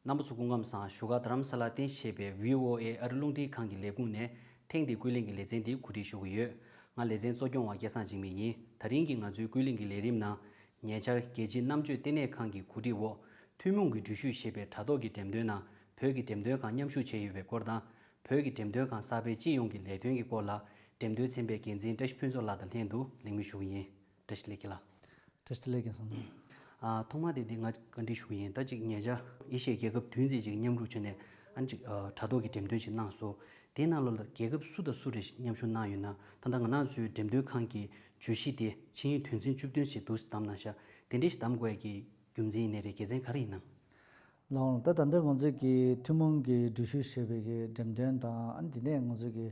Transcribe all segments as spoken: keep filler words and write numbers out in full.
རྣམ་པ་ཚོ་སྐུ་ཁམས་བཟང་། བཞུགས་སྒར་རྡ་རམ་ས་ལར་རྟེན་གཞི་བྱས་པའི་བྷི་ཨོ་ཨེ་ཨ་རི་རླུང་འཕྲིན་ཁང་གི་ལས་ཁུངས་ནས་ཐེངས་འདིའི་ཀུན་གླེང་གི་ལེ་ཚན་འདི་གོ་སྒྲིག་ཞུ་གི་ཡོད། ང་ལེ་ཚན་གཙོ་སྐྱོང་བ་སྐལ་བཟང་འཇིགས་མེད་ཡིན། ད་རིང་གི་ང་ཚོའི་ཀུན་གླེང་གི་ལས་རིམ་ནང་། ཉེ་ཆར་རྒྱལ་སྤྱིའི་རྣམ་དཔྱོད་ལྟེ་གནས་ཁང་གི་གོ་སྒྲིག་འོག་ཐུན་མོང་གི་འགྲུལ་བཞུད་ཞེས་པའི་དྲ་ཐོག་གི་འགྲེམས་སྟོན་ནང་བོད་ཀྱི་འགྲེམས་སྟོན་ཁང་མཉམ་ཞུགས་བྱས་ཡོད་པའི་སྐོར་དང་། བོད་ཀྱི་འགྲེམས་སྟོན་ཁང་གསར་པའི་སྤྱི་ཡོངས་ཀྱི་ལས་དོན་གྱི་སྐོར་ལ་འགྲེམས་སྟོན་ཚན་པའི་འགན་འཛིན་བཀྲ་ཤིས་ཕུན་ཚོགས་ལགས་དང་ལྷན་དུ་ལེགས་སྨོན་ཞུ་གི་ཡིན། བཀྲ་ཤིས་བདེ་ལེགས་ལགས། བཀྲ་ཤིས་བདེ་ལེགས་སྐལ་བཟང་། ཨ། ཐོག་མར་དེ་འདི་ང་བཀའ་འདྲི་ཞུ་གི་ཡིན། ད་ཅིག་ཉེ་ཆར་ཨེ་ཤི་ཡའི་རྒྱལ་ཁབ་བདུན་ཙམ་ཅིག་མཉམ་རུབ་བྱས་ནས་ཨ་ཅིག་ཨ་དྲ་ཐོག་གི་འགྲེམས་སྟོན་ཅིག་གནང་སོང་། དེའི་ནང་ལོགས་ལ་རྒྱལ་ཁབ་སུ་དང་སུ་རེ་མཉམ་ཞུགས་གནང་ཡོད་ན། ད་ལྟ་ང་རང་ཚོའི་འགྲེམས་སྟོན་ཁང་གི་བརྗོད་གཞི་དེ་ཆིངས་ཡིག་དོན་ཚན་བཅུ་བདུན་ཞེས་འདུག་སེ་བདམས་གནང་ཤག་དེ་འདྲ་ཞིག་བདམས་དགོས་ཡ་གི་རྒྱུ་མཚན་ཡིན་ནའི་རེད། དགེ་མཚན་ག་རེ་ཡིན་ནམ། ལགས་འོང་། ད་ད་ལྟ་ང་ཚོས་ཀྱི་ཐུན་མོང་གི་འགྲུལ་བཞུད་ཞེས་པའི་གི་འགྲེམས་སྟོན་དང་། ཨ་ནི་དེ་ནས་ང་ཚོས་ཀྱི་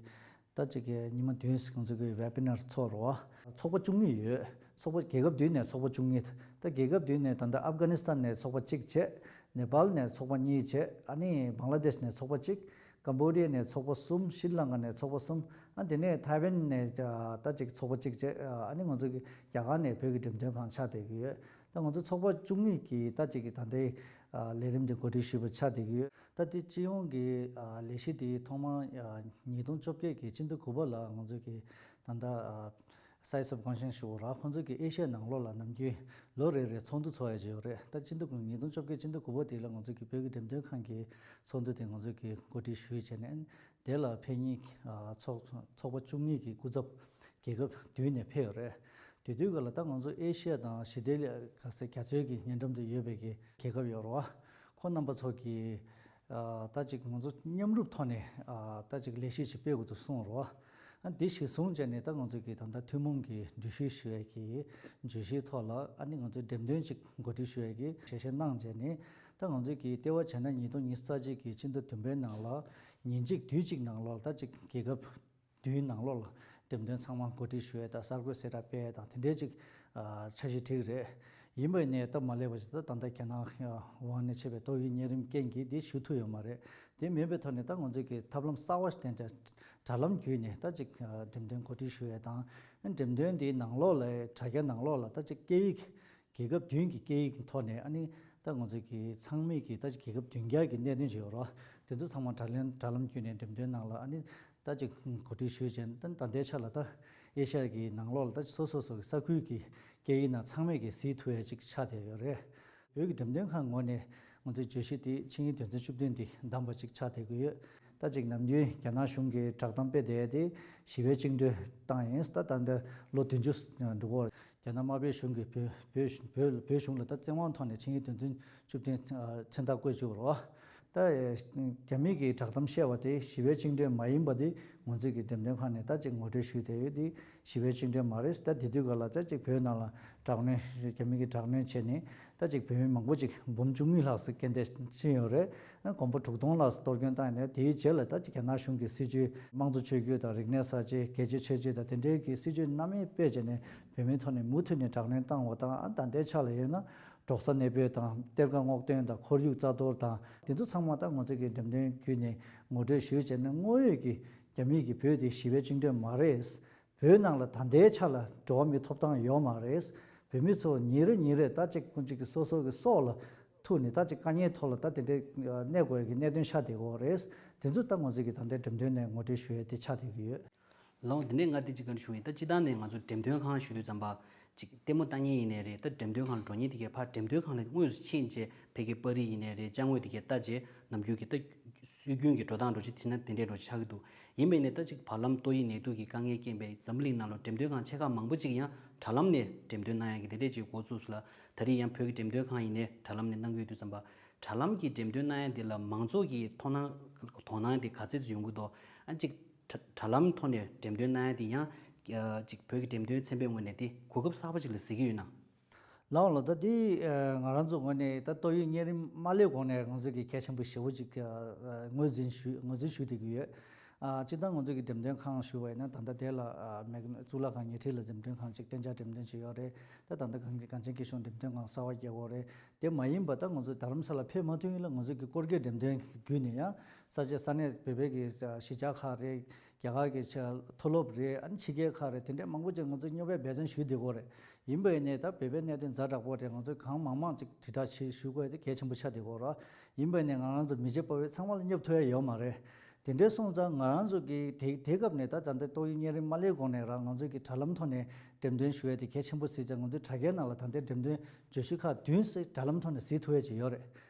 ད་ཅིག་གི་ཉི་མ་བདུན་ང་ཚོ་གི་ཝེ་བི་ནར་ཚོགས་རོགས། ཚོགས་པ་བཅུ་གཉིས་ཡོད། ཚོགས་པ་རྒྱལ་ཁབ་བདུན་ནས་ཚོགས་པ་བཅུ་གཉིས། ད་རྒྱལ་ཁབ་བདུན་ནས་ད་ལྟ་ཨབ་གྷ་ནི་སི་ཐན་ནས་ཚོགས་པ་གཅིག་བྱས། ནེ་པཱལ་ནས་ཚོགས་པ་གཉིས་བྱས། ཨ་ནི་བང་ལ་དེཤ་ནས་ཚོགས་པ་གཅིག་ཀམ་བོ་ཌི་ཡ་ནས་ཚོགས་པ་གསུམ། ཤྲི་ལང་ཀ་ནས་ཚོགས་པ་གསུམ། ཨ་དེ་ནས་ཐའེ་ཝན་ནས་ད་ཅིག་ཚོགས་པ་གཅིག་བྱས། ཨ་ནི་ང་ཚོ་གི་རྒྱ་གར་ནས་བོད་ཀྱི་འགྲེམས་སྟོན་ཁང་ཆགས་བསྡད་ཀྱི་ཡོད། ད་ང་ཚོ་ཚོགས་པ་བཅུ་གཉིས་ཀྱིས་ད་ཅིག་གི་ད་ལྟའི་ལས་རིམ་འདི་གོ་སྒྲིག་ཞུས་པ་ཆགས་བསྡད་ཀྱི་ཡོད། ད་དེ་སྤྱི་ཡོངས་ཀྱི་ལས་གཞི་དེ་ཐོག་མར་ཉིས་སྟོང་བཅོ་བརྒྱད་ཀྱི་སྤྱི་ཟླ་དགུ་པ་ལ་ང་ཚོ་གི་ད་ལྟ་སའི་སབ་ཀོན་ཤན་ཞུ་བ་ར། ཁོང་ཚོ་གི་ཨེ་ཤ་ཡའི་ནང་ལོགས་ལ་ནམ་རྒྱུན་ལོ་རེ་རེ་ཚོགས་འདུ་ཚོགས་ཡ་ཅིག་ཡོད་རེད། ད་སྤྱི་ཟླ་དགུ་ཉིས་སྟོང་བཅོ་བརྒྱད་སྤྱི་ཟླ་དགུ་པ་དེ་ལ་ང་ཚོ་གི་བོད་ཀྱི་འགྲེམས་སྟོན་ཁང་གི་ཚོགས་འདུ་དེ་ང་ཚོ་གི་གོ་སྒྲིག་ཞུས་བྱས་ནས། དེ་ལ་ཕེབས་མཁན་ཚོགས་ཚོགས་པ་བཅུ་གཉིས་ཀྱི་སྐུ་ཚབ་རྒྱལ་ཁབ་བདུན་ནས་ཕེབས་ཡོད་རེད། དེ་དུས་སྐབས་ལ་ད་ང་ཚོ་ཨེ་ཤི་ཡ་དང་ཞི་བདེ་ལ་ག་ས་རྒྱ་མཚོའི་གི་ཉེ་འགྲམ་དུ་ཡོད་པའི་གི་རྒྱལ་ཁབ་ཡོད་རེད་བ། ཁོ་རྣམ་པ་ཚོ་གི་ད་ཅིག་ང་ཚོ་མཉམ་རུབ་ཐོག་ནས་ད་ཅིག་ལས་གཞི་ཞིག་སྤེལ་དགོས་འདུག་གསུངས་རེད་བ། ཨ་འདི་ཞིག་བཟུང་བྱས་ནས་ད་ང་ཚོ་གི་ད་ལྟ་ཐུན་མོང་གི་འགྲུལ་བཞུད་ཞུ་ཡས་ཀྱི་བརྗོད་གཞིའི་ཐོག་ལ་ཨ་ནི་ང་ཚོའི་འགྲེམས་སྟོན་ཅིག་གོ་སྒྲིག་ཞུ་ཡས་ཀྱི་ཞལ་བཞེས་གནང་བྱས་ནས། ད་ང་ཚོས་ཀྱི་ལྟེ་བ་བྱས་ན་ཉིས་སྟོང་ཉི་ཤུ་རྩ་གཅིག་གི་སྤྱི་ཟླ་བདུན་པའི་ནང་ལ་ཉིན་གཅིག་དུས་གཅིག་ནང་ལོགས་ལ་ད་ཅིག་རྒྱལ་ཁབ་བདུན་ནང་ལོགས་ལ་འགྲེམས་སྟོན་ཚང་མ་གོ་སྒྲིག་ཞུ་ཡས་དང་གསར་འགོད་གསལ་བསྒྲགས་སྤེལ་ཡས་དང་དེ་འདྲའི་ཅིག་འཆར་གཞི་བསྒྲིགས་རེད། ཡིན་པ་ནས་ད་མ་སླེབས་པ་ཞིག་ད་ད་ལྟ་རྒྱ་ནག་དབང་ནས་ཆད་པའི་ཏོག་དབྱིབས་གཉན་རིམས་རྐྱེན་གྱིས་འདི་ཞུ་ཐུབ་ཡོད་མ་རེད། དེ་མིན་པའི་ཐོག་ནས་ད་ང་ཚོས་ཀྱི་ཐབས་ལམ་གསར་བ་ཞིག་བསྟེན་བྱས་དྲ་ལམ་བརྒྱུད་ནས་ད་ཅིག་འགྲེམས་སྟོན་གོ་སྒྲིག་ཞུ་ཡས་དང་། འགྲེམས་སྟོན་འདིའི་ནང་ལོགས་ལ་དྲ་རྒྱ་ནང་ལོགས་ལ་ད་ཅིག་སྐད་ཡིག་རྒྱལ་ཁབ་བདུན་གྱི་སྐད་ཡིག་གི་ཐོག་ནས་ཨ་ནི་ད་ང་ཚོ་གི་ཚང་མས་ཀྱི་ད་ཅིག་རྒྱལ་ཁབ་བདུན་བརྒྱ་གི་གནད་དོན་ཅིག་ཡོད་རེད། དེ་ཚོ་ཚང་མ་དྲ་ལམ་དྲ་ལམ་བརྒྱུད་ནས་འགྲེམས་སྟོན་ནང་ལ་ཨ་ནི་ད་ཅིག་གོ་སྒྲིག་ཞུས་བྱས། ད་ད་ལྟའི་ཆ་ལ་ད་ཨེ་ཤ་ཡ་གི་ནང་ལོགས་ལ་ད་ཅིག་སོ་སོ་སོ་གི་ས་ཁུལ་གྱི་སྐད་ཡིག་ནང་ཚང་མས་ཀྱི་གཟིགས་ཐུབ་ཡ་ཅིག་ཆགས་བསྡད་ཡོད་རེད། བོད་ཀྱི་འགྲེམས་སྟོན་ཁང་ངོས་ནས་ང་ཚོའི་བརྗོད་གཞི་དེ་ཆིངས་ཡིག་དོན་ཚན་བཅུ་བདུན་དེ་བདམས་པ་ཅིག་ཆགས་བསྡད་ཀྱི་ཡོད། ད་ཅིག་ནམ་རྒྱུན་རྒྱ་ནག་གཞུང་གིས་བསྒྲགས་གཏམ་སྤེལ་བསྡད་ཡ་དེ་ཞི་བའི་བཅིངས་འགྲོལ་བཏང་ཡིན། ད་ད་ལྟ་ལོ་བདུན་ཅུ་འགྲོ་གི་ཡོད་རེད། རྒྱ་ནག་དམར་པོའི་གཞུང་གིས་བོད་བོད་བོད་བོད་གཞུང་ལ་ད་བཙན་དབང་ཐོག་ནས་ཆིངས་ཡིག་དོན་ཚན་བཅུ་བདུན་མཚན་རྟགས་བཀོད་བཅུག་རོགས། ད་རྒྱ་མི་གིས་བསྒྲགས་གཏམ་བཤད་པ་དེ་ཞི་བའི་བཅིངས་འགྲོལ་མ་ཡིན་པ་དེ་ང་ཚོས་ཀྱི་འགྲེམས་སྟོན་ཁང་ནས་ད་ཅིག་ངོ་སྤྲོད་ཞུས་བསྡད་ཡོད། དེ་ཞི་བའི་བཅིངས་འགྲོལ་མ་རེད། ད་དེ་དུས་ག་ལ་ད་ཅིག་བོད་ནང་ལ་དྲག་གནོན་རྒྱ་མི་གིས་དྲག་གནོན་བྱས་ནས་ད་ཅིག་བོད་མི་མང་པོ་ཅིག་འབུམ་བཅུ་གཉིས་ལྷག་ཙམ་རྐྱེན་འདས་ཕྱིན་ཡོད་རེད། ཨ་དགོན་པ་དྲུག་སྟོང་ལྷག་ཙམ་གཏོར་སྐྱོན་བཏང་ཡོད་རེད། དེའི་རྗེས་ལ་ད་ཅིག་རྒྱ་ནག་གཞུང་གི་སྲིད་བྱུས་དམངས་གཙོ་ཆོས་བརྒྱུད་དང་རིག་གནས་གསར་བརྗེ་རྒྱལ་གཅེས་ཆོས་གཅེས་དང་དེ་འབྲེལ་གྱི་སྲིད་བྱུས་སྣ་མིན་སྤེལ་བྱས་ནས་བོད་མིའི་ཐོག་ནས་མུ་མཐུད་ནས་དྲག་གནོན་བཏང་བ་དང་། ཨ་ད་ལྟའི་ཆ་ལ་ཡིན་ན་འབྲོག་ས་གནས་སྤོས་དང་གཏེར་ཁ་སྔོག་འདོན་དང་ཁོར་ཡུག་རྩ་གཏོར་དང་དེ་ཚོ་ཚང་མ་ད་ང་ཚོ་གི་འགྲེམས་སྟོན་བརྒྱུད་ནས་ངོ་སྤྲོད་ཞུས་བྱས་ནས། དངོས་ཡོད་ཀྱི་རྒྱ་མིས་ཀྱི་བོད་དེ་ཞི་བའི་བཅིངས་འགྲོལ་མ་རེད། བོད་ནང་ལ་ད་ལྟའི་ཆ་ལ་འགྲོ་བ་མིའི་ཐོབ་ཐང་ཡོད་མ་རེད། བོད་མི་ཚོ་ཉིན་རེ་ཉིན་རེ་ད་ཅིག་ཀུན་གཅིག་གི་སོ་སོ་གི་སྲོག་ལ་ཐུག་ནས་ད་ཅིག་དཀའ་ངལ་ཐོག་ལ་ད་དེ་འདྲའི་གནས་དགོས་ཡ་གི་གནད་དོན་ཆགས་བསྡད་ཡོད་རེད། དེ་ཚོ་ད་ང་ཚོ་གི་ད་ལྟའི་འགྲེམས་སྟོན་ནས་ངོ་སྤྲོད་ཞུ་ཡ་དེ་ཆགས་བསྡད་ཀྱི་ཡོད། ལགས་འོང་། དེ་ནས་ང་དེ་གཅིག་ག་རེ་ཞུ་ཡིན། ད་སྤྱིར་བཏང་ནས་ང་ཚོ་འགྲེམས་སྟོན་ཁང་ཞུ་དུས་ཙམ་པ་ཅིག་ལྟད་མོ་ལྟ་མཁན་ཡིན་ནའི་རེད། ད་འགྲེམས་སྟོན་ཁང་ལ་འགྲོ་མཁན་དེ་གས་ཕར་འགྲེམས་སྟོན་ཁང་ལ་དངོས་སུ་ཕྱིན་བྱས་ཕ་གི་པར་རིས་ཡིན་ནའི་རེད། ཅ་དངོས་དེ་གས་ལྟ་བྱས་ནམ་རྒྱུན་གྱི་ད་སྲོལ་རྒྱུན་གྱི་འགྲོ་སྟངས་འདྲ་ཅིག་བྱས་ན་དེ་འདྲའི་འདྲ་ཅིག་ཆགས་ཀྱི་འདུག་ཡིན་པས་ནས་ད་ཅིག་བར་ལམ་ཏོག་དབྱིབས་ནད་དུག་གི་དཀའ་ངལ་རྐྱེན་པས་འཛམ་བུ་གླིང་ནང་ལ་འགྲེམས་སྟོན་ཁང་ཆེ་ཁག་མང་པོ་ཅིག་ཡང་དྲ་ལམ་ནས་འགྲེམས་སྟོན་གནང་ཡག་གི་དེ་འདྲས་ཅིག་འགོ་བཙུགས་སོང་ལ། ད་རེས་ཡང་བོད་ཀྱི་འགྲེམས་སྟོན་ཁང་ཡིན་ནའི་དྲ་ལམ་ནས་གནང་གི་ཡོད་དུས་ཙམ་པ། དྲ་ལམ་གྱི་འགྲེམས་སྟོན་གནང་ཡག་དེ་ལ་མང་ཚོགས་ཀྱི་མཐོང་སྣང་དོ་སྣང་དེ་ག་ཚད་ཙམ་ཡོང་གི་འདུག་ཨ་ཅིག་དྲ་དྲ་ལམ་ཐོག་ནས་འགྲེམས་སྟོན་གནང་ཡག་དེ་ཡང་ཅིག་བོད་ཀྱི་འགྲེམས་སྟོན་ཚན་པའི་ངོས་ནས་དེ་གོ་སྐབས་གསར་པ་ཅིག་ལ་གཟིགས་ཀྱི་ཡོད་ན། ལགས་འོང་། ལགས། ད་དེ་ང་རང་ཚོ་ངོས་ནས་ད་ཏོག་དབྱིབས་གཉན་རིམས་མ་སླེབས་གོང་ནས་ང་ཚོ་གི་གལ་ཆེན་པོ་ཞེ་པོ་ཅིག་ངོས་འཛིན་ཞུ་ངོས་འཛིན་ཞུ་བསྡད་ཀྱི་ཡོད། ཨ་སྤྱིར་བཏང་ང་ཚོ་གི་འགྲེམས་སྟོན་ཁང་ཞུ་བ་ཡིན་ན་ད་ལྟ་དེ་ལ་ཨ་མེག་གཙུག་ལག་ཁང་ཉེ་འཁྲིས་ལ་འགྲེམས་སྟོན་ཁང་ཅིག་གཏན་འཇགས་འགྲེམས་སྟོན་བྱས་ཡོད་རེད། ད་ད་ལྟ་གངས་གངས་ཅན་སྐྱིད་གཤོངས་འགྲེམས་སྟོན་ཁང་གསར་པ་རྒྱག་གི་ཡོད་རེད། དེ་མ་ཡིན་པ་ད་ང་ཚོ་རྡ་རམ་ས་ལ་ཕེབས་མ་ཐུབ་ཡིན་ལ་ང་ཚོ་གི་སྐོར་སྐྱོད་འགྲེམས་སྟོན་བརྒྱུད་ནས་ཡང་ས་ཆ་ས་གནས་བོད་པའི་གི་གཞིས་ཆགས་ཁག་རེད། རྒྱ་གར་གྱི་ཆ་མཐོ་སློབ་རེད། ཨ་ནི་ཕྱི་རྒྱལ་ཁག་རེད། དེ་འདྲའི་མང་པོ་ཅིག་ང་ཚོ་སྙོབ་པའི་འབད་བརྩོན་ཞུས་བསྡད་ཀྱི་ཡོད་རེད། ཡིན་པ་ཡིན་ནའི་ད་བོད་པའི་གནད་དོན་ཛ་དྲག་པོ་རེད། ང་ཚོས་གང་མང་མང་ཅིག་དྲིལ་བསྒྲགས་བྱེད་ཞུ་དགོས་དེ་གལ་ཆེན་པོ་ཆགས་བསྡད་ཀྱི་ཡོད་རེད། ཡིན་པ་ཡིན་ནའི་ང་རང་ཚོ་མི་བྱེད་པ་བས་ཚང་མ་ལ་སྙོབ་ཐུབ་ཡ་ཡོད་མ་རེད། དེ་འདྲའི་སོང་ཙང་ང་རང་ཚོ་གི་དེ་དེ་སྐབས་ནས་ད་ད་ལྟ་ཏོག་དབྱིབས་གཉན་རིམས་མ་སླེབས་གོང་ནས་རང་ང་ཚོ་གི་དྲ་ལམ་ཐོག་ནས་འགྲེམས་སྟོན་ཞུ་ཡ་དེ་གལ་ཆེན་པོ་གཟིགས་ཙང་། ང་ཚོའི་དྲ་རྒྱའི་ནང་ལ་ད་ལྟའི་འགྲེམས་སྟོན་བརྗོད་གཞི་ཁག་བདུན་ཙམ་དྲ་ལམ་ཐོག་ནས་གཟིགས་ཐུབ་ཡ་ཅིག་ཡོད་རེད།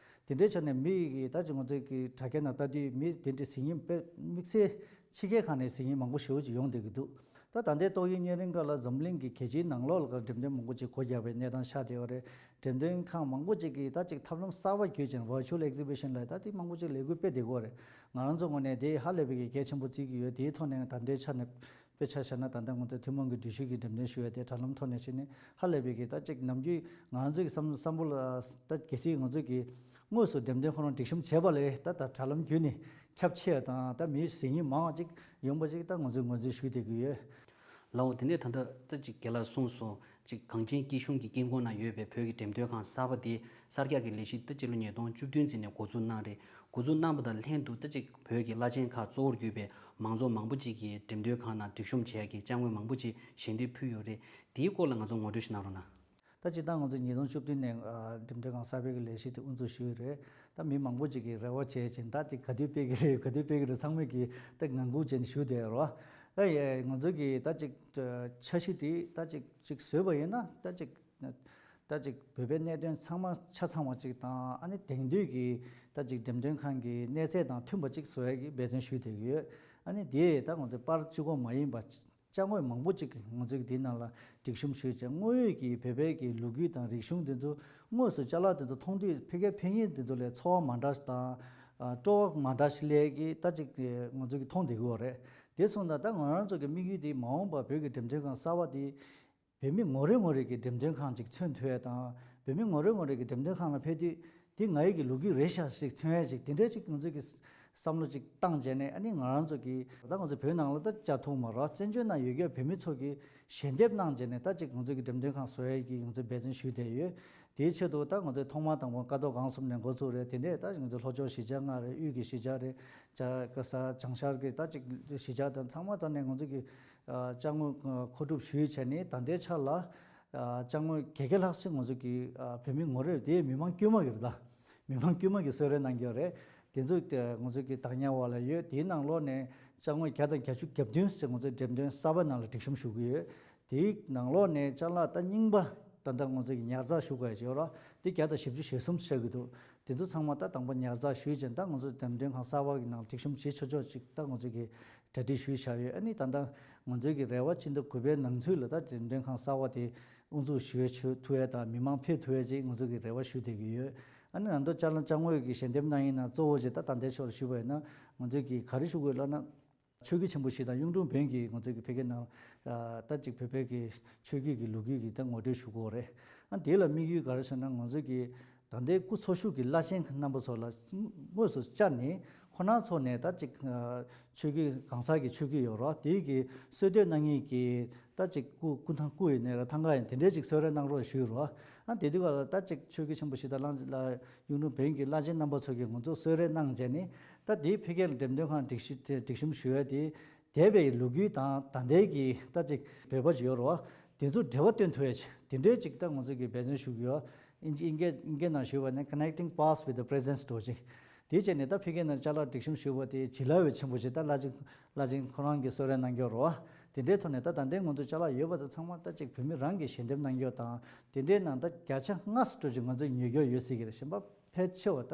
དེ་འདྲའི་ཆ་ནས་མི་གི་ད་ཅིག་ང་ཚོའི་གི་དྲ་རྒྱ་ནང་ལྟ་དུས་མི་དེ་འདྲའི་གཟིགས་མཁན་དཔེ་དམིགས་བསལ་ཕྱི་རྒྱལ་ཁག་ནས་གཟིགས་མཁན་མང་པོ་ཞེ་པོ་ཅིག་ཡོང་བསྡད་ཀྱི་འདུག་ད་ད་ལྟའི་ཏོག་དབྱིབས་གཉན་རིམས་སྐབས་ལ་འཛམ་གླིང་གི་གལ་ཆེའི་ནང་ལོགས་ལ་འགྲེམས་སྟོན་མང་པོ་ཅིག་སྒོ་བརྒྱབ་པའི་གནས་སྟངས་ཤར་བསྡད་ཡོད་རེད། འགྲེམས་སྟོན་ཁང་མང་པོ་ཅིག་གིས་ད་ཅིག་ཐབས་ལམ་གསར་པ་བརྒྱུད་ཅིང་virtual exhibition་ལ་ད་དེ་མང་པོ་ཅིག་ལས་འགུལ་སྤེལ་བསྡད་ཀྱི་ཡོད་རེད། ང་རང་ཚོ་ངོས་ནས་དེ་ཧ་ལས་པའི་གི་གལ་ཆེན་པོ་བརྩི་གི་ཡོད། དེའི་ཐོག་ནས་ད་ལྟའི་ཆ་ནས་དཔེ་ཆ་བཞག་ན་ད་ལྟ་ང་ཚོ་ཐུན་མོང་གི་འགྲུལ་བཞུད་ཀྱི་འགྲེམས་སྟོན་ཞུ་ཡ་དེ་དྲ་ལམ་ཐོག་ནས་བྱས་ནས་ཧ་ལས་པའི་གི་ད་ཅིག་ནམ་རྒྱུན་ང་རང་ཚོ་གི་བསམ་བསམ་བློ་ལ་ད་གལ་སྲིད་ང་ཚོ་གི་དངོས་སུ་འགྲེམས་སྟོན་ཁོ་རང་སྒྲིག་གཤོམ་བྱས་པ་ལས་ད་ད་དྲ་ལམ་བརྒྱུད་ནས་ཁྱབ་ཆེ་བ་དང་ད་མི་གཟིགས་མཁན་མང་བ་ཅིག་ཡོང་པ་ཅིག་ད་ང་ཚོས་ངོས་འཛིན་ཞུས་བསྡད་ཀྱི་ཡོད། ལགས་འོ། དེ་ནས་ད་ལྟ་ད་ཅིག་རྒན་ལགས་གསུངས་སོང་། ཅིག་གངས་ཅན་སྐྱིད་གཤོངས་ཀྱི་དཀྱིལ་འཁོར་ན་ཡོད་པའི་བོད་ཀྱི་འགྲེམས་སྟོན་ཁང་གསར་པ་དེ་གསར་རྒྱག་གི་ལས་གཞི་ད་སྤྱི་ལོ་ཉིས་སྟོང་བཅུ་བདུན་ཙམ་ནས་འགོ་འཛུགས་གནང་རེད། འགོ་འཛུགས་གནང་པ་དང་ལྷན་དུ་ད་ཅིག་བོད་ཀྱི་བླ་ཆེན་ཁག་གཙོ་བོར་གྱུར་པའི་མང་ཚོགས་མང་པོ་ཅིག་གིས་འགྲེམས་སྟོན་ཁང་ནང་སྒྲིག་གཤོམ་བྱེད་ཡག་གི་ཅ་དངོས་མང་པོ་ཅིག་ཞལ་འདེབས་ཕུལ་ཡོད་རེད། དེའི་སྐོར་ལ་ང་ཚོ་ངོ་སྤྲོད་ཞིག་གནང་རོགས་གནང་། ད་སྤྱིར་བཏང་ང་ཚོ་ཉིས་སྟོང་བཅུ་བདུན་ནས་ཨ་འགྲེམས་སྟོན་ཁང་གསར་པའི་གི་ལས་གཞི་དེ་དབུ་འཛུགས་ཞུས་ཡོད་རེད། ད་མི་མང་པོ་ཅིག་གིས་རེ་བ་བྱས་ཅིང་ད་ཅིག་ག་དུས་སྤེལ་གི་རེད་ག་དུས་སྤེལ་གི་རེད་ཚང་མས་ཀྱིས་ད་ངང་སྒུག་བྱས་ནས་བཞུགས་བསྡད་ཡོད་རེད་བ། ད་ཡ་ང་ཚོ་གིས་ད་ཅིག་འཆར་གཞི་དེ་ད་ཅིག་ཅིག་བཟོས་པ་ཡིན་ན་ད་ཅིག་ད་ཅིག་བོད་པའི་གནད་དོན་ཚང་མ་ཆ་ཚང་བ་ཅིག་དང་ཨ་ནི་དེང་དུས་ཀྱི་ད་ཅིག་འགྲེམས་སྟོན་ཁང་གི་གནས་ཚད་དང་མཐུན་པ་ཅིག་བཟོ་ཡ་གི་འབད་བརྩོན་ཞུས་བསྡད་ཀྱི་ཡོད། ཨ་ནི་དེ་ད་ང་ཚོའི་པར་གཅིག་པོ་མ་ཡིན་པ། ཅ་དངོས་མང་པོ་ཅིག་ང་ཚོས་དེའི་ནང་ལ་སྒྲིག་གཤོམ་ཞུས་བྱས། དངོས་ཡོད་ཀྱི་བོད་པའི་གི་ལོ་རྒྱུས་དང་རིག་གཞུང་དེ་ཚོ་དངོས་སུ་ཅ་ལག་དེ་ཚོ་མཐོང་དུས་ཕ་གིར་ཕེབས་མཁན་དེ་ཚོ་ལས་ཚོར་བ་མ་འདྲ་ཞིག་དང་ཨ་སྤྲོ་བ་མ་འདྲ་ཞིག་སླེབས་ཀྱི་ད་ཅིག་ང་ཚོ་གི་མཐོང་བསྡད་ཀྱི་ཡོད་རེད། དེ་སོང་ཙང་ད་ང་རང་ཚོ་གི་དམིགས་ཡུལ་དེ་མ་འོངས་པར་བོད་ཀྱི་འགྲེམས་སྟོན་ཁང་གསར་པ་དེ་བོད་མི་ངོ་རེ་ངོ་རེ་གི་འགྲེམས་སྟོན་ཁང་ཅིག་མཚོན་ཐུབ་ཡ་དང་། བོད་མི་ངོ་རེ་ངོ་རེ་གི་འགྲེམས་སྟོན་ཁང་ལ་ཕེབས་དུས་འདི་ང་ཡི་གི་ལོ་རྒྱུས་རེད་ཤག་ཞིག་མཚོན་ཡ་ཅིག་དེ་འདྲའི་ཅིག་ང་ཚོ་གི་བསམ་བློ་ཅིག་བཏང་བྱས་ནས། ཨ་ནི་ང་རང་ཚོ་གི་ད་ང་ཚོ་བོད་ནང་ལ་ད་བཅར་ཐུབ་མ་རེད། བཙན་བྱོལ་ནང་ཡོད་མཁན་བོད་མི་ཚོ་གི་ཞལ་འདེབས་གནང་བྱས་ནས་ད་ཅིག་ང་ཚོ་གི་འགྲེམས་སྟོན་ཁང་བཟོ་ཡ་གི་ང་ཚོ་འབད་བརྩོན་ཞུས་བསྡད་ཡོད། དེའི་ཆེད་དུ་ད་ང་ཚོས་ཐོག་མ་དང་པོ་ཀ་རྡོར་སྒང་གསུམ་ནས་འགོ་བཙུགས་རེད། དེ་ནས་ད་ང་ཚོ་ལྷོ་ཕྱོགས་གཞིས་ཆགས་ལྔ་རེད། དབུས་ཀྱི་གཞིས་ཆགས་རེད། བྱང་ས་བྱང་ཤར་གྱི་ད་ཅིག་གཞིས་ཆགས་དང་ཚང་མ་ད་ནས་ང་ཚོ་གི་ཅ་དངོས་མཁོ་སྒྲུབ་ཞུས་བྱས་ནས་ད་ལྟའི་ཆ་ལ་ཅ་དངོས་བརྒྱད་བརྒྱ་ལྷག་ཅིག་ང་ཚོ་གི་བོད་མི་ངོ་རེ་དེ་མི་མང་དཀྱུས་མ་གི་རེད། ད་མི་མང་དཀྱུས་མ་གི་གསོལ་རས་གནང་གི་ཡོད་རེད། དེ་ཚོ་ང་ཚོ་གི་བདག་ཉར་འོག་ལ་ཡོད། དེའི་ནང་ལོགས་ནས་ཅ་དངོས་བརྒྱ་དང་བརྒྱད་ཅུ་གྱ་བདུན་ཅིག་ང་ཚོའི་འགྲེམས་སྟོན་གསར་པ་ནང་ལ་སྒྲིག་གཤོམ་ཞུ་གི་ཡོད། དེའི་ནང་ལོགས་ནས་ཅ་ལག་ད་རྙིང་པ་ད་ལྟ་ང་ཚོ་གི་ཉར་ཚགས་ཞུ་དགོས་ཡ་ཅིག་ཡོད་ར། དེ་བརྒྱ་དང་བཞི་བཅུ་ཞེ་གསུམ་ཆགས་ཀྱི་འདུག་དེ་ཚོ་ཚང་མ་ད་དང་པོ་ཉར་ཚགས་ཞུས་ཅིང་ད་ང་ཚོ་འགྲེམས་སྟོན་ཁང་གསར་པ་གི་ནང་སྒྲིག་གཤོམ་བྱེད་ཆོག་ཆོག་ཅིག་ད་ང་ཚོ་གི་གྲ་སྒྲིག་ཞུས་བཞག་ཡོད། ཨ་ནི་ད་ལྟ་ང་ཚོ་གི་རེ་བ་ཕྱི་ཟླ་དགུ་པའི་ནང་ཚུད་ལ་ད་འགྲེམས་སྟོན་ཁང་གསར་པ་དེ་དབུ་འཛུགས་ཞུ་ཐུབ་ཡ་དང་མི་མང་ཕེབས་ཐུབ་ཡ་ཅིག་ང་ཚོ་གི་རེ་བ་ཞུ་བསྡད་ཀྱི་ཡོད། ཨ་ནི་ང་ཚོ་ཅ་ལག་ཅ་དངོས་ཀྱི་ཞལ་འདེབས་གནང་ཡིན་ན་གཙོ་བོ་ཅིག་ད་ད་ལྟའི་ཆོག་ཞུས་པ་ཡིན་ན་ང་ཚོ་གི་ག་རེ་ཞུ་དགོས་ལབ་ན། ཆོས་བརྒྱུད་ཆེན་པོ་བཞི་དང་གཡུང་དྲུང་བོན་གྱི་ང་ཚོ་གི་ཕ་གི་ནང་ད་ཅིག་བོད་པའི་གི་ཆོས་བརྒྱུད་ཀྱི་ལོ་རྒྱུས་ཀྱི་ད་ངོ་སྤྲོད་ཞུ་དགོས་རེད། ཨ་དེ་ལ་དམིགས་ཡུལ་ག་རེ་ཟེར་ན་ང་ཚོ་གི་ད་ལྟའི་སྐུ་འཚོ་བཞུགས་ཀྱི་བླ་ཆེན་རྣམ་པ་ཚོ་ལ་དངོས་སུ་བཅར་ནས་ཁོང་རྣམ་ཚོ་ནས་ད་ཅིག་ཆོས་བརྒྱུད་གང་ཟག་གི་ཆོས་བརྒྱུད་ཡོད་རོགས་དེའི་གི་གསོལ་སྟོན་གནང་མཁན་གྱི་ད་ཅིག་སྐུ་སྐུ་ཐང་སྐུ་ཡིན་ནའི་ར་ཐང་ག་ཡིན་དེ་འདྲའི་ཅིག་གསོལ་རས་གནང་རོགས་ཞུས་རོགས། ཨ་དེ་དུས་ག་ལ་ད་ཅིག་ཆོས་བརྒྱུད་ཆེན་པོ་བཞི་དང་གླང་གཡུང་དྲུང་བོན་གྱི་བླ་ཆེན་རྣམ་པ་ཚོ་གིས་ང་ཚོ་གསོལ་རས་གནང་བྱས་ནས་ད་དེའི་ཕ་གིར་འགྲེམས་སྟོན་ཁང་སྒྲིག་གཞི་སྒྲིག་གཤོམ་ཞུ་ཡ་དེ་འདས་པའི་ལོ་རྒྱུས་དང་ད་ལྟའི་གི་ད་ཅིག་བོད་པ་ཅིག་ཡོད་རེད་བ། དེ་ཚོ་འབྲེལ་བ་སྟོན་ཐུབ་ཡ་ཅིག་དེ་འདྲའི་ཅིག་ད་ང་ཚོ་གིས་འབད་བརྩོན་ཞུ་གི་ཡོད། ཨིན་ཇི་ཨིན་སྐད་ཨིན་སྐད་ནང་ཞུས་པ་ནི་Connecting Past with the Present འགྲོ་ཅིག་དེ་བྱས་ནས་ད་ཕ་གི་ནང་ཅ་ལག་སྒྲིག་གཤོམ་ཞུས་པ་དེ་བྱིན་རླབས་ཆེན་པོ་ཞིག་ད་བླ་ཆེན་བླ་ཆེན་ཁོ་རང་གིས་གསོལ་རས་གནང་གི་ཡོད་རེད་བ། དེ་འདྲའི་ཐོག་ནས་ད་ད་ལྟའི་ང་ཚོ་ཅ་ལག་ཡོད་པ་དང་ཚང་མ་ད་ཅིག་བོད་མི་རང་གིས་ཞལ་འདེབས་གནང་གི་ཡོད་དང་དེ་འདྲའི་ནང་ད་བརྒྱ་ཆ་ལྔ་ཙམ་འགྲོ་ཅིག་ང་ཚོས་ཉོ་གི་ཡོད་སྲིད་ཀྱི་རེད། གཞན་པ་ཕལ་ཆེ་བ་ད་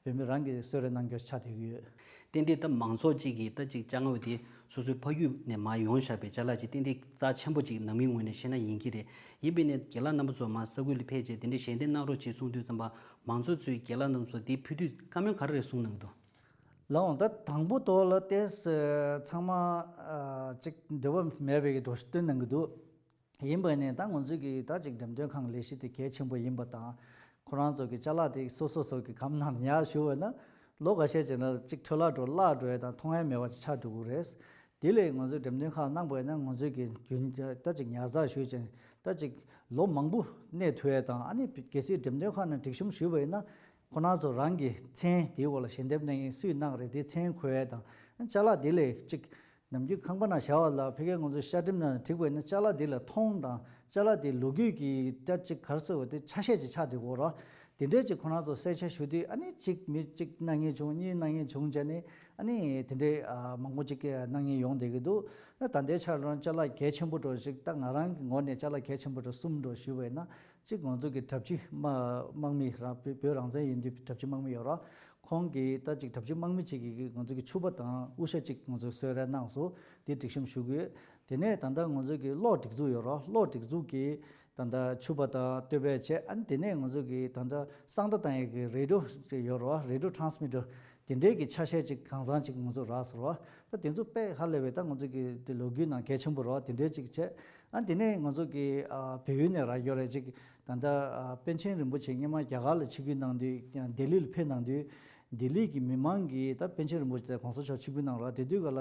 བོད་མི་རང་གིས་གསོལ་རས་གནང་རྒྱུ་ཆགས་བསྡད་ཀྱི་ཡོད། ཏན་ཏན་ད་མང་ཚོགས་གཅིག་གིས་ད་ཅིག་ཅ་དངོས་དེ་སོ་སོའི་ཕ་རྒྱུད་ནས་མར་ཡོང་བཞག་པའི་ཅ་ལག་ཅིག་ཏན་ཏན་རྩ་ཆེན་པོ་ཅིག་ནང་མིའི་ངོས་ནས་བཤད་ན་ཡིན་གྱི་རེད། ཡིན་པས་ནས་རྒན་ལགས་རྣམ་པ་ཚོ་མར་ས་ཁུལ་ལ་ཕེབས་བྱས་དེ་འདྲའི་ཞལ་འདེབས་གནང་རོགས་ཅེས་གསུངས་དུས་ཙམ་པ་མང་ཚོགས་ཚོས་རྒན་ལགས་རྣམ་པ་ཚོ་དེ་ཕུལ་དུས་བཀའ་མོལ་ག་རེ་རེ་གསུངས་གནང་གི་འདུག་ལགས་འོང་ད་དང་པོ་ཐོག་ལ་ཏེས་ཚང་མ་ཅིག་འདོད་པ་མེད་པའི་གི་འགྲོ་སྟོན་གནང་གི་འདུག་ཡིན་པ་ནས་ད་ང་ཚོས་ཀྱི་ད་ཅིག་འགྲེམས་སྟོན་ཁང་ལས་གཞི་དེ་གལ་ཆེན་པོ་ཡིན་པ་དང་། ཁོ་རང་ཚོ་གི་ཅ་ལག་དེ་སོ་སོ་སོ་གི་གམ་ནང་ཉར་བཞུགས་པ་ན་ལོ་འགའ་ཤས་རྗེས་ན་ཅིག་འཕྲོ་བརླག་འགྲོ་བརླག་འགྲོ་ཡ་དང་མཐོང་ཡ་མེད་པ་ཅིག་ཆགས་འགྲོ་གི་རེད། དེ་ལས་ང་ཚོས་འགྲེམས་སྟོན་ཁང་གནང་པ་ཡིན་ན་ང་ཚོས་ཀྱི་རྒྱུན་ད་ཅིག་ཉར་ཚགས་ཞུས་ཅིང་ད་ཅིག་ལོ་མང་པོ་གནས་ཐུབ་ཡ་དང་། ཨ་ནི་གལ་སྲིད་འགྲེམས་སྟོན་ཁང་ནང་སྒྲིག་གཤོམ་ཞུས་པ་ཡིན་ན་ཁོ་རང་ཚོ་རང་གི་མཚན་དེའི་འོག་ལ་ཞལ་འདེབས་གནང་མཁན་སུས་གནང་རེད་དེ་མཚན་འཁོད་ཡ་དང་ཅ་ལག་དེ་ལས་ཅིག་ནམ་རྒྱུན་ཁང་པ་ནང་བཞག་པ་ལ་ཕ་གིའི་ང་ཚོའི་ཤ་ཁྲིམས་ནང་བསྒྲིགས་པ་ཡིན་ན་ཅ་ལག་འདི་ལ་མཐོང་དང་ ཅ་ལག་དེ་ལོ་རྒྱུས་ཀྱི་ད་ཅིག་ག་རེ་ཟེར་བ་དེ་ཆ་ཤས་ཅིག་ཆགས་བསྡད་ཡོད་རེད། དེ་འདྲའི་ཅིག་ཁོ་རང་ཚོ་གསལ་ཆ་ཞུ་དུས་ཨ་ནི་གཅིག་མི་གཅིག་གནང་མཁན་བྱུང་གཉིས་གནང་མཁན་བྱུང་བྱས་ནས་ཨ་ནི་དེ་འདྲའི་ཨ་མང་པོ་ཅིག་གནང་མཁན་ཡོང་བསྡད་ཀྱི་འདུག་ད་ལྟའི་ཆར་ལ་ཅ་ལག་གལ་ཆེན་པོ་འདྲ་ཞིག་ད་ང་རང་གི་ངོས་ནས་ཅ་ལག་གལ་ཆེན་པོ་འདྲ་གསུམ་འདྲ་ཞུས་པ་ཡིན་ན། གཅིག་ང་ཚོ་གི་གྲྭ་བཞི་དམག་དམག་མི་རང་བོད་བོད་རང་བཙན་ཡིན་དུས་གྲྭ་བཞི་དམག་མི་ཡོད་རེད། ཁོང་གིས་ད་ཅིག་གྲྭ་བཞི་དམག་མི་གཅིག་གིས་ང་ཚོ་གི་ཕྱུ་པ་དང་དབུ་ཞྭ་གཅིག་ང་ཚོ་གསོལ་རས་གནང་སོང་། དེ་སྒྲིག་གཤོམ་ཞུ་གི་ཡོད། དེ་ནས་ད་ལྟ་ང་ཚོ་གི་གློག་སྒྲིག་འཛུགས་ཡོད་རེད། གློག་སྒྲིག་འཛུགས་ཀྱིས་ད་ལྟ་ཕྱུ་པ་དང་སྟོད་པའི་ཆས། ཨ་ནི་དེ་ནས་ང་ཚོ་གི་ད་ལྟ་གསང་བརྡ་བཏང་ཡས་ཀྱི་རེ་ཌི་ཡོ་ཡོད་རེད། རེ་ཌི་ཡོ་ཊ་རན་སི་མི་ཊར་དེ་འདྲའི་གི་ཆ་ཤས་ཅིག་གང་ཚང་ཅིག་ང་ཚོ་རག་སོང་རེད། ད་དེ་ཚོ་དཔེ་ཧ་ལས་པའི་ད་ང་ཚོ་གི་དེ་ལོ་རྒྱུས་ནང་གལ་ཆེན་པོ་རེད། དེ་འདྲའི་ཅིག་བྱས། ཨ་དེ་ནས་ང་ཚོ་གི་ཨ་བལ་ཡུལ་ནས་རག་ཡོད་རེད། ཅིག་ད་ལྟ་ཨ་པཎ་ཆེན་རིན་པོ་ཆེ་སྔོན་མ་རྒྱ་གར་ལ་ཆིབས་བསྒྱུར་གནང་དུས་ལྡི་ལི་ལ་ཕེབས་གནང་དུས་ལྡི་ལི་གི་མི་མང་གིས་ད་པཎ་ཆེན་རིན་པོ་ཆེ་དང་གོང་ས་མཆོག་ཆིབས་བསྒྱུར་གནང་རོགས་དེ་དུས་ག་ལ་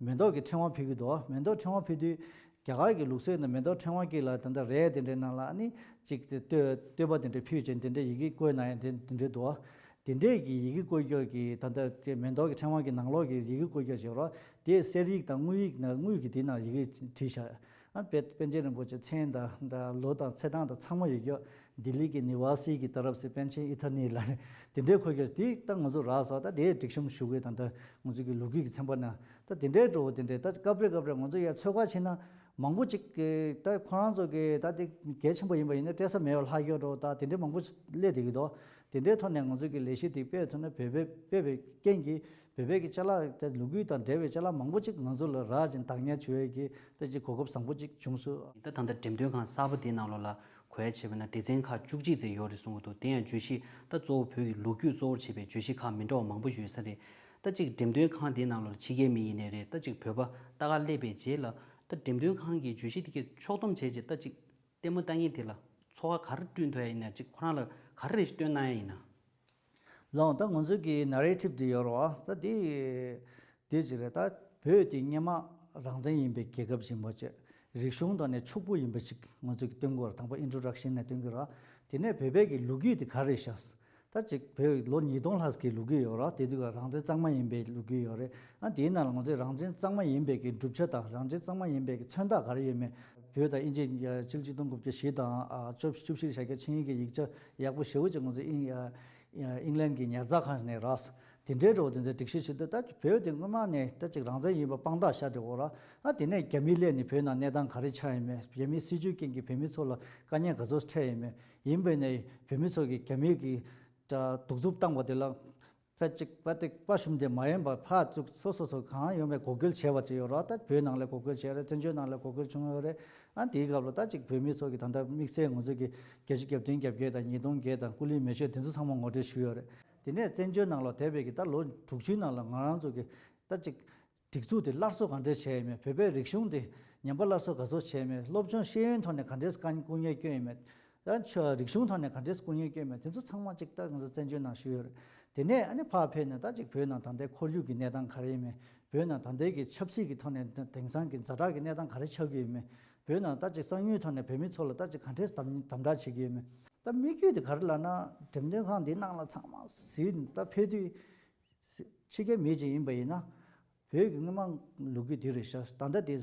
མེ་ཏོག་གི་ཕྲེང་བ་ཕུལ་གྱི་འདུག་མེ་ཏོག་ཕྲེང་བ་ཕུལ་དུས་རྒྱ་གར་གྱི་ལུགས་སྲོལ་ནང་མེ་ཏོག་ཕྲེང་བ་དཀྱིལ་ལ་ད་ལྟ་རས་དེ་འདྲའི་ནང་ལ་ཨ་ནི་ཅིག་དེ་བསྟོད་བསྟོད་པ་དེ་འདྲ་ཕུལ་བྱས་དེ་འདྲའི་ཡི་གེ་བཀོད་གནང་ཡ་དེ་དེ་འདྲའི་འདུག་དེ་འདྲས་ཀྱི་ཡི་གེ་བཀོད་རྒྱུ་གི་ད་ལྟ་དེ་མེ་ཏོག་གི་ཕྲེང་བ་གི་ནང་ལོགས་ཀྱི་ཡི་གེ་བཀོད་རྒྱུ་བྱེད་རོགས། དེ་གསེར་ཡིག་དང་དངུལ་ཡིག་ན་དངུལ་གྱི་དེ་ནང་ཡི་གེ་བྲིས་བཞག་ཨ་པཎ་པཎ་ཆེན་རིན་པོ་ཆེ་མཚན་དང་ད་ལོ་དང་ཚེས་གྲངས་དང་ཚང་མ་ཡོད་རྒྱུ། ལྡི་ལི་གི་ནི་ཝ་སི་གི་ཏ་རབ་སེ་པཎ་ཆེན་ཨི་ཐ་ནི་ལ་དེ་འདྲའི་འཁོད་རྒྱུ་དེ་ད་ང་ཚོ་རག་སོང་། ད་དེ་སྒྲིག་གཤོམ་ཞུ་དགོས། ད་ལྟ་ང་ཚོ་གི་ལོ་རྒྱུས་ཀྱི་ཚན་པ་ནང་ད་དེ་འདྲའི་འགྲོ་བ་དེ་འདྲའི་ད་སྐབས་རེ་སྐབས་རེ་ང་ཚོ་ཡ་ཚོད་དཀའ་ཕྱིན་ན་མང་པོ་ཅིག་གི་ད་ཁོ་རང་ཚོ་གི་ད་དེ་གལ་ཆེན་པོ་ཡིན་པ་ཡིན་ན་སྤྲད་ས་མེད་པ་ལྷག་རྒྱུ་འགྲོ་ད་དེ་འདྲའི་མང་པོ་སླེབས་བསྡད་ཀྱི་འདུག་དེ་འདྲའི་ཐོག་ནས་ང་ཚོ་གི་ལས་གཞི་དེ་སྤེལ་ཐུབ་ན་བོད་པའི་སྤེལ་བའི་རྐྱེན་གྱིས་བོད་པའི་གི་ཅ་ལག་དེ་ལོ་རྒྱུས་དང་འབྲེལ་བའི་ཅ་ལག་མང་པོ་ཅིག་ང་ཚོ་ལ་རག་ཅིང་བདག་ཉར་བྱེད་ཡས་ཀྱི་ད་ཅིག་གོ་སྐབས་བཟང་པོ་ཅིག་བྱུང་སོང་། ད་ད་ལྟ་འགྲེམས་སྟོན་ཁང་གསར་པ་དེའི་ནང་ལོགས་ལ་གོ་ཡ་བྱས་པ་ན་སྡེ་ཚན་ཁག་བཅུ་གཅིག་ཙམ་ཡོད་རེད་གསུང་གི་འདུག་དེ་ཡང་བརྗོད་གཞི་ད་གཙོ་བོ་བོད་ཀྱི་ལོ་རྒྱུས་གཙོ་བོར་བྱས་པའི་བརྗོད་གཞི་ཁག་མི་འདྲ་བ་མང་པོ་ཡོད་ས་རེད། ད་ཅིག་འགྲེམས་སྟོན་ཁང་དེའི་ནང་ལོགས་ལ་ཕྱི་རྒྱལ་མི་ཡིན་ནའི་རེད། ད་ཅིག་བོད་པ་ལྟ་ག་སླེབས་པའི་རྗེས་ལ་ད་འགྲེམས་སྟོན་ཁང་གི་བརྗོད་གཞི་དེ་གའི་ཕྱོགས་བསྡོམས་བྱས་རྗེས་ད་ཅིག་ལྟད་མོ་ལྟ་མཁན་དེ་ལ་ཚོར་བ་ག་རེ་བསྐྲུན་ཐུབ་ཡ་ཡིན་ན། ཅིག་ཁོ་རང་ལ་ག་རེ་རེ་ཞིག་སྟོན་གནང་ཡ་ཡིན་ན། ལགས་ད་ང་ཚོ་གི་ན་རེ་ཊིབ་དེ་ཡོད་རེད་བ། ད་དེ་དེ་ཅིག་རེད། ད་བོད་དེ་སྔོན་མ་རང་བཙན་ཡིན་པའི་རྒྱལ་ཁབ་ཅིག་ཡིན་པ་བྱས། རིག་གཞུང་ཐོག་ནས་ཕྱུག་པོ་ཡིན་པ་ཅིག་ང་ཚོ་གི་སྟོན་གྱི་ཡོད་རེད། དང་པོ་ཨིན་ཊྲོ་ཌག་ཤན་ནས་སྟོན་གྱི་ཡོད་རེད། དེ་ནས་བོད་པའི་གི་ལོ་རྒྱུས་དེ་ག་རེ་རེད་ཤག་ད་ཅིག་བོད་ལོ་ཉིས་སྟོང་ལྷག་གི་ལོ་རྒྱུས་ཡོད་རེད། དེ་དུས་ཀ་རང་བཙན་གཙང་མ་ཡིན་པའི་ལོ་རྒྱུས་ཡོད་རེད། ཨ་དེའི་ནང་ལ་ང་ཚོས་རང་བཙན་གཙང་མ་ཡིན་པའི་གི་གྲུབ་ཆ་དང་རང་བཙན་གཙང་མ་ཡིན་པའི་གི་མཚོན་རྟགས་ག་རེ་ཡོད་མེད། བོད་དང་དབྱིན་ཇི་ཕྱི་ལོ་ཆིག་སྟོང་དགུ་བརྒྱ་བཞི་དང་བཅུ་བཞི་བཞག་རྒྱ་ཆིངས་ཡིག་གི་ཡིག་ཆ་ཡག་པོ་ཞེ་པོ་ཅིག་ང་ཚོས་ཨིང་ཨིང་ལན་གྱི་ཉར་ཚགས་ཁང་ནས་རག་སོང་། དེ་འདྲའི་འགྲོ་བ་དེ་ཚོའི་སྒྲིག་གཞི་ཞིག་འདུག་ད་བོད་དེ་སྔོན་མ་ནས་ད་ཅིག་རང་བཙན་ཡིན་པ་དཔང་རྟགས་བཞག་བསྡད་ཡོད་རེད། ཨ་དེ་ནས་རྒྱ་མི་སླེབས་ནས་བོད་ནང་གནས་སྟངས་ག་རེ་ཆགས་ཡོད་མེད། རྒྱ་མིའི་སྲིད་བྱུས་རྐྱེན་གྱིས་བོད་མི་ཚོ་ལ་དཀའ་ངལ་ག་ཚོད་འཕྲད་ཡོད་མེད། ཡིན་པས་ན་བོད་མི་ཚོ་གིས་རྒྱ་མིའི་གི་གདུག་རྩུབ་བཏང་བ་དེ་ལ་ཕལ་ཅིག་དཔའ་ཏིག་དཔའ་ཞུམ་དེ་མ་ཡིན་པར་ཕར་ཚུར་སོ་སོ་སོ་གང་ཡོང་བའི་འགོག་རྒོལ་བྱས་པ་ཅིག་ཡོད་རེད། ད་བོད་ནང་ལ་འགོག་རྒོལ་བྱས་རེད། བཙན་བྱོལ་ནང་ལ་འགོག་རྒོལ་བྱུང་ཡོད་རེད། ཨ་དེའི་སྐབས་ལ་ད་ཅིག་བོད་མི་ཚོ་གི་ད་ལྟ་དམིགས་བསལ་ང་ཚོ་གི་བརྒྱད་ཅུ་གྱ་བདུན་གྱ་བརྒྱད་དང་ཉིས་སྟོང་བརྒྱད་དང་སྐུ་ལུས་མེ་མཆོད་དེ་ཚོ་ཚང་མ་ངོ་སྤྲོད་ཞུས་ཡོད་རེད། དེ་ནས་བཙན་བྱོལ་ནང་ལ་བསྡད་པའི་གི་ད་ལོ་དྲུག་ཅུའི་ནང་ལ་ང་རང་ཚོ་གི་ད་ཅིག་སྒྲིག་འཛུགས་དེ་སླར་གསོ་ག་འདྲས་བྱས་ཡོད་མེད། བོད་པའི་རིག་གཞུང་དེ་ཉམས་པ་སླར་གསོ་ག་ཚོད་བྱས་ཡོད་མེད། སློབ་སྦྱོང་ཤེས་ཡོན་ཐོག་ནས་ག་འདྲས་དཀའ་སྐུ་ངལ་བསྐྱོན་ཡོད་མེད། ཡང་ཆོས་རིག་གཞུང་ཐོག་ནས་ག་འདྲས་སྐུ་ངལ་བསྐྱོན་མེད། དེ་ཚོ་ཚང་མ་ཅིག་ད་ང་ཚོ་བཙན་བྱོལ་ནང་ཞུས་ཡོད་རེད། དེ་ནས་ཨ་ནི་ཕར་ཕེབས་ནས་ད་ཅིག་བོད་ནང་ད་ལྟའི་ཁོར་ཡུག་གི་གནས་སྟངས་ག་རེ་ཡིན་མེད། བོད་ནང་ད་ལྟའི་གི་ཆབ་སྲིད་ཀྱི་ཐོག་ནས་དེང་སང་གི་ཛ་དྲག་གི་གནས་སྟངས་ག་རེ་ཆགས་ཀྱི་ཡོད་མེད། བོད་ནང་ད་ཅིག་གསང་ཉུལ་ཐོག་ནས་བོད་མི་ཚོ་ལ་ད་ཅིག་ག་འདྲས་དམ་དམ་དྲག་བྱེད་ཀྱི་ཡོད་མེད། ད་དམིགས་ཡུལ་དེ་ག་རེ་ལབ་ན་འགྲེམས་སྟོན་ཁང་འདི་ནང་ལ་ཚང་མ་གཟིགས་ད་ཕེབས་དུས། ཕྱི་རྒྱལ་མི་ཅིག་ཡིན་པ་ཡིན་ན། བོད་ཀྱི་སྔོན་མ་ལོ་རྒྱུས་འདི་རེད་ཤག་ད་ལྟ་དེ།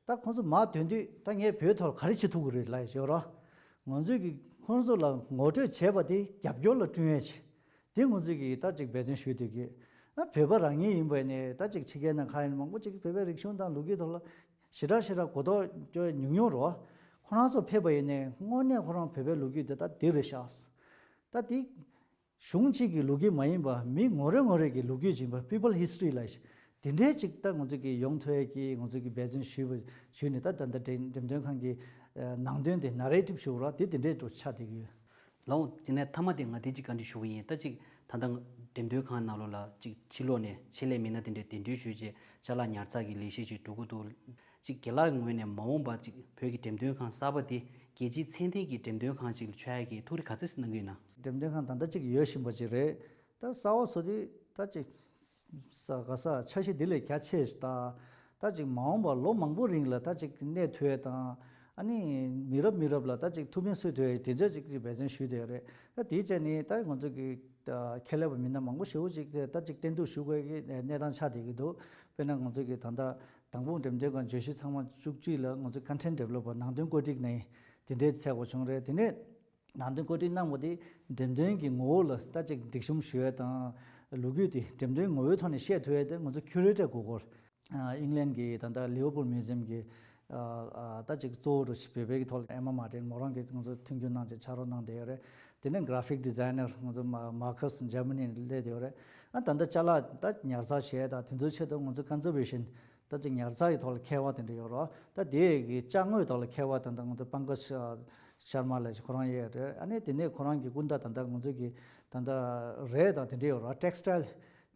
ད་ཁོང་ཚོ་མར་ཐོན་དུས་ད་ངས་བོད་ཐོག་ལ་ག་རེ་བྱེད་ཐུབ་ཀྱི་རེད་ལབ་ཡོད་ར། ང་ཚོས་ཀྱི་ཁོང་ཚོ་ལ་ངོ་སྤྲོད་བྱས་པ་དེ་རྒྱབ་སྐྱོར་ལ་བསྐྲུན་ཡས་བྱས། དེ་ང་ཚོས་ཀྱི་ད་ཅིག་འབད་བརྩོན་ཞུས་བསྡད་ཀྱི། ཨ་བོད་པ་རང་ཉིད་ཡིན་པ་ཡིན་ནའི་ད་ཅིག་ཕྱི་རྒྱལ་ནང་ཁ་ཡིན་མང་པོ་ཅིག་བོད་པའི་རིག་གཞུང་དང་ལོ་རྒྱུས་ཐོག་ལ་ཞེ་དྲག་ཞེ་དྲག་གོ་རྟོགས་ཉུང་ཉུང་རེད་བ། ཁོ་རང་ཚོ་ཕེབས་པ་ཡིན་ནའི་དངོས་གནས་ཁོ་རང་བོད་པའི་ལོ་རྒྱུས་དེ་ད་འདི་རེད་ཤག་ད་དེ། གཞུང་གཅིག་གི་ལོ་རྒྱུས་མ་ཡིན་པ་མི་ངོ་རེ་ངོ་རེ་གི་ལོ་རྒྱུས་ཡིན་པ་people history ལ་དེ་འདྲའི་ཅིག་ད་ང་ཚོ་གི་ཡོང་ཐུབ་ཡས་ཀྱི་ང་ཚོ་གི་འབད་བརྩོན་ཞུས་པ་ཞུས་ནས་ད་ད་ལྟ་འགྲེམས་འགྲེམས་སྟོན་ཁང་གི་ནང་དོན་དེ་ནེ་རེ་ཊིབ་ཞུ་ར་དེ་དེ་འདྲའི་འགྲོ་ཆགས་བསྡད་ཀྱི་ཡོད། ལགས་འོང་། དེ་ནས་མཐའ་མ་དེ་ང་དེ་གཅིག་བཀའ་འདྲི་ཞུ་གི་ཡིན། ད་ཅིག་ད་ལྟ་འགྲེམས་སྟོན་ཁང་ནང་ལོགས་ལ་ཅིག་ཕྱི་ལོགས་ནས་ཆེད་ལས་མི་སྣ་དེ་འདྲས་གདན་འདྲེན་ཞུས་རྗེས་ཅ་ལག་ཉར་ཚགས་ཀྱི་ལས་གཞི་ཅིག་འགྲོ་གི་འདུག་ཅིག་རྒན་ལགས་ཀྱི་ངོས་ནས་མ་འོངས་པ་ཅིག་བོད་ཀྱི་འགྲེམས་སྟོན་ཁང་གསར་པ་འདི་རྒྱལ་སྤྱིའི་ཚད་ལྡན་གྱི་འགྲེམས་སྟོན་ཁང་ཅིག་ལ་ཆགས་ཡག་གི་ཐུགས་རེ་ག་ཚོད་ཅིག་གནང་གི་ཡོད་ན། འགྲེམས་སྟོན་ཁང་ད་ལྟ་ཅིག་ཡོད་བཞིན་པ་ཅིག་རེད། ད་གསར་པ་བཟོ་དུས་ད་ཅིག་ས་ག་ས་འཆར་གཞི་འདི་ལས་རྒྱ་ཆེ་ཞིག་དང་། ད་ཅིག་མ་འོངས་པར་ལོ་མང་པོ་རིང་ལ་ད་ཅིག་གནས་ཐུབ་ཡག་དང་། ཨ་ནི་མི་རབས་མི་རབས་ལ་ད་ཅིག་ཐུགས་ཕན་གསོས་ཐུབ་ཡག་དེ་ཚོ་ཅིག་འབད་བརྩོན་ཞུས་བསྡད་ཡོད་རེད། ད་དེའི་ཆ་ནས་ད་ང་ཚོ་གི་ཁྱད་ལས་པ་མི་སྣ་མང་པོ་ཞེ་པོ་ཅིག་ད་ཅིག་བསྟེན་གཏུག་ཞུ་དགོས་ཀྱི་གནས་སྟངས་ཆགས་བསྡད་ཀྱི་འདུག་དཔེར་ན་ང་ཚོ་གི་ད་ལྟ། དང་པོ་འགྲེམས་སྟོན་ཁང་བརྗོད་གཞི་ཚང་མ་བཅུ་གཅིག་ལ་ང་ཚོ་content developer ནང་དོན་བཀོད་སྒྲིག་ནས་ དེ་འདྲའི་ཚད་གོ་བྱུང་རེད། དེ་ནས་ནང་དོན་བཀོད་སྒྲིག་གནང་བ་དེ་འགྲེམས་སྟོན་གྱི་ངོ་བོ་ལ་ད་ཅིག་སྒྲིག་གཤོམ་ཞུ་ཡས་དང་། ལོ་རྒྱུས་དེ་འགྲེམས་སྟོན་ངོ་བོའི་ཐོག་ནས་བཤད་ཐུབ་ཡས་དེ་ང་ཚོ་ཁྱུ་རེ་ཊར་དགོས་སྐོར། ཨིང་ལན་གྱི་ད་ལྟ་ལིའོ་པོལ་མིའུ་ཛི་ཡམ་གྱི་ད་ཅིག་གཙོ་བོ་རུ་བོད་པའི་གི་ཐོག་ལ་ཨེ་མ་མར་ཏིན་མོ་རང་གིས་ང་ཚོ་མཐུན་འགྱུར་གནང་བྱས་ཕྱག་རོགས་གནང་བསྡད་ཡོད་རེད། དེ་ནས་གྷ་ར་ཕིག་ཌི་ཛའི་ནར་ང་ཚོ་མ་ཁ་སི་འཇར་མ་ནི་ནས་སླེབས་བསྡད་ཡོད་རེད། ཨ་ད་ལྟ་ཅ་ལག་ད་ཉར་ཚགས་བྱས་ད་དེ་ཚོའི་ཆེད་དུ་ང་ཚོ་ཀོན་ཛར་ཝེ་ཤན་ད་ཅིག་ཉར་ཚགས་ཀྱི་ཐོག་ལ་མཁས་པ་དེ་འདྲ་ཡོད་རེད། ད་དེ་གི་ཅ་དངོས་ཐོག་ལ་མཁས་པ་ད་ལྟ་ང་ཚོ་པང་ཀ་ཤར་མ་ལགས་ཁོ་རང་ཡོད་རེད། ཨ་ནི་དེ་ནས་ཁོ་རང་གི་སྐུ་ཟླ་ད་ལྟ་ང་ཚོ་གི་ད་ལྟ་རས་དང་དེ་འདྲ་ཡོད་རེད། ཊེག་སི་ཊལ་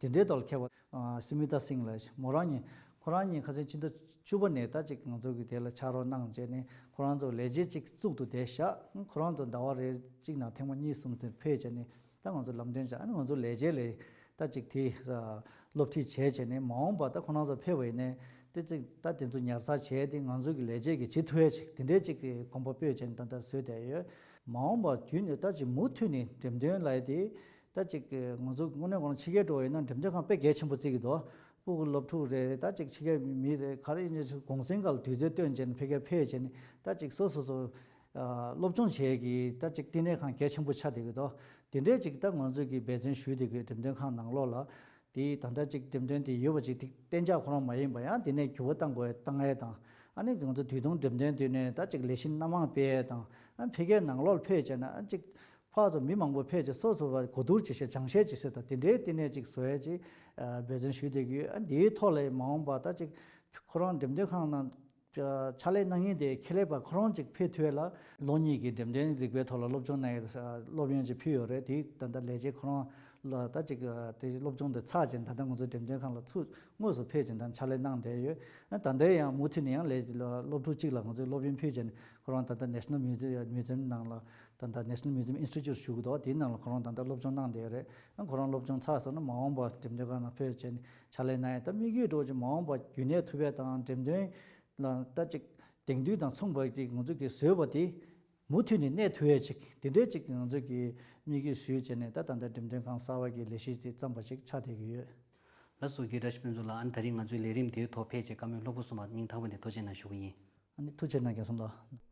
དེ་འདྲའི་ཐོག་ལ་མཁས་པ་སི་མི་ཏ་སིང་ལགས་མོ་རང་གཉིས་ཁོ་རང་གཉིས་ཁ་སང་ཕྱི་ཟླ་བཅུ་པ་ནས་ད་ཅིག་ང་ཚོ་གི་དེ་ལ་ཕྱག་རོགས་གནང་བྱས་ནས་ཁོ་རང་ཚོ་ལས་བྱེད་ཅིག་བཙུགས་འདུག་དེ་བཞག་ཁོ་རང་ཚོ་ཟླ་བ་རེ་གཅིག་ནང་ཐེངས་མ་གཉིས་གསུམ་ཙམ་ཕེབས་བྱས་ནས་ད་ང་ཚོ་ལམ་སྟོན་བྱས། ཨ་ནི་ང་ཚོ་ལས་བྱེད་ལས་ད་ཅིག་དེ་སློབ་ཁྲིད་བྱས་བྱས་ནས་མ་འོངས་པ་ད་ཁོ་རང་ཚོ་ཕེབས་པ་ཡིན་ནའི་དེ་ཅིག་ད་དེ་ཚོ་ཉར་ཚགས་བྱས་ཏེ་ང་ཚོ་གི་ལས་བྱེད་ཀྱི་བྱེད་ཐུབ་ཡས་ཅིག་དེ་འདྲའི་ཅིག་གི་གོམ་པ་སྤོས་བྱས་ནས་ད་ལྟ་བཟོས་བསྡད་ཡོད། མ་འོངས་པ་རྒྱུན་ནས་ད་ཅིག་མུ་མཐུད་ནས་འགྲེམས་སྟོན་ལབ་ཡས་དེ་ད་ཅིག་ང་ཚོ་དངོས་གནས་ཁོ་རང་ཕྱི་རྒྱལ་འགྲོ་བ་ཡིན་ན་འགྲེམས་སྟོན་ཁང་དཔེ་གལ་ཆེན་པོ་བརྩི་གི་འདུག་ཕྲུ་གུ་སློབ་ཕྲུག་རེད། ད་ཅིག་ཕྱི་རྒྱལ་མི་རེད། ག་རེ་ཡིན་ཅིག་གུང་སེང་སྐབས་ལ་དུས་ཚོད་བཏོན་བྱས་ནས་ཕ་གིར་ཕེབས་བྱས་ནས་ད་ཅིག་སོ་སོ་སོ་སློབ་སྦྱོང་བྱེད་ཀྱི་ད་ཅིག་བསྟི་གནས་ཁང་གལ་ཆེན་པོ་ཆགས་བསྡད་ཀྱི་འདུག་དེ་འདྲའི་ཅིག་ད་ང་ཚོས་ཀྱི་འབད་བརྩོན་ཞུས་བསྡད་ཀྱི་འགྲེམས་སྟོན་ཁང་ནང་ལོགས་ལ་དེ་ད་ལྟ་ཅིག་འགྲེམས་སྟོན་དེ་ཡོད་པ་ཅིག་དེ་གཏན་འཇགས་ཁོ་རང་མ་ཡིན་པ་ཡང་དེ་ནས་འགྱུར་བ་གཏང་དགོས་གཏང་ཡས་དང་། ཨ་ནི་ང་ཚོ་དུས་ཐུང་འགྲེམས་སྟོན་དེ་ནས་ད་ཅིག་ལས་གཞི་སྣ་མང་སྤེལ་ཡས་དང་། ཨ་ཕ་གིའི་ནང་ལོགས་ལ་ཕེབས་བྱས་ན་ཨ་ཅིག་ཕར་ཚུར་མི་མང་པོ་ཕེབས་བྱས་སོ་སོ་བ་གོ་བསྡུར་བྱེད་ཤེས་སྦྱང་ཤེས་བྱེད་ཤེས་དང་དེ་འདྲའི་བསྟི་གནས་ཅིག་བཟོ་ཡས་ཅིག་འབད་བརྩོན་ཞུས་བསྡད་ཀྱི་ཡོད། ཨ་འདིའི་ཐོག་ལ་མ་འོངས་པ་ད་ཅིག་ཁོ་རང་འགྲེམས་སྟོན་ཁང་ནང་ཕྱག་ལས་གནང་མཁན་དེ་ཁེ་ལས་པ་ཁོ་རང་ཅིག་ཕེབས་ཐུབ་ཡས་ལ་ལོ་གཉིས་ཀྱི་འགྲེམས་སྟོན་རིག་པའི་ཐོག་ལ་སློབ་སྦྱོང་གནང་ཡས་སློབ་ཡོན་ཅིག་ཕུལ་ཡོད་རེད། དེ་ད་ལྟ་ལས་བྱེད་ཁོ་རང་ལ་ད་ཅིག་དེ་སློབ་སྦྱོང་དེ་ཚར་བྱས་ད་ལྟ་ང་ཚོ་འགྲེམས་སྟོན་ཁང་ལ་ཚུར་དངོས་སུ་ཕེབས་བྱས་ད་ཕྱག་ལས་གནང་བསྡད་ཡོད། ཨ་ད་ལྟ་ཡང་མུ་མཐུད་ནས་ཡང་ལས་སློབ་ཕྲུག་གཅིག་ལ་ང་ཚོས་སློབ་ཡོན་ཕུལ་བྱས་ནས་ཁོ་རང་ད་ལྟ་National Museum Museum ནང་ལ་ད་ལྟ་National Museum Institute ཞུ་གི་འདུག་དེའི་ནང་ལ་ཁོ་རང་ད་ལྟ་སློབ་སྦྱོང་གནང་བསྡད་ཡོད་རེད། ཨ་ཁོ་རང་སློབ་སྦྱོང་ཚར་སོང་ན་མ་འོངས་པར་འགྲེམས་སྟོན་ཁང་ནང་ཕེབས་བྱས་ནས་ཕྱག་ལས་གནང་ཡས་ད་དམིགས་ཡུལ་འདྲ་བོ་ཅིག་མ་འོངས་པར་རྒྱུན་གནས་ཐུབ་ཡས་དང་འགྲེམས་སྟོན་ལ་ད་ཅིག་དེང་དུས་དང་མཚུངས་པ་ཅིག་ང་ཚོ་གིས་བཟོས་པ་དེ་མུ་མཐུད་ནས་གནས་ཐུབ་ཡས་ཅིག་དེ་འདྲའི་ཅིག་ང་ཚོ་གིས་དམིགས་ཡུལ་བཟོས་བྱས་ནས་ད་ད་ལྟ་འགྲེམས་སྟོན་ཁང་གསར་པ་གི་ལས་གཞི་དེ་བརྩམས་པ་ཞིག་ཆགས་བསྡད་ཀྱི་ཡོད། ལགས་སོ། རྒན་བཀྲ་ཤིས་ཕུན་ཚོགས་ལགས། ཨ་ནི་ད་རིང་ང་ཚོའི་ལས་རིམ་དེའི་ཐོག་ཕེབས་བྱས་བཀའ་མོལ་ལྷུག་པོ་གསུངས་པར་སྙིང་ཐག་པ་ནས་ཐུགས་རྗེ་གནང་ཞུ་གི་ཡིན། ཨ་ནི་ཐུགས་རྗེ་གནང་རྒན་ཚང་ལགས།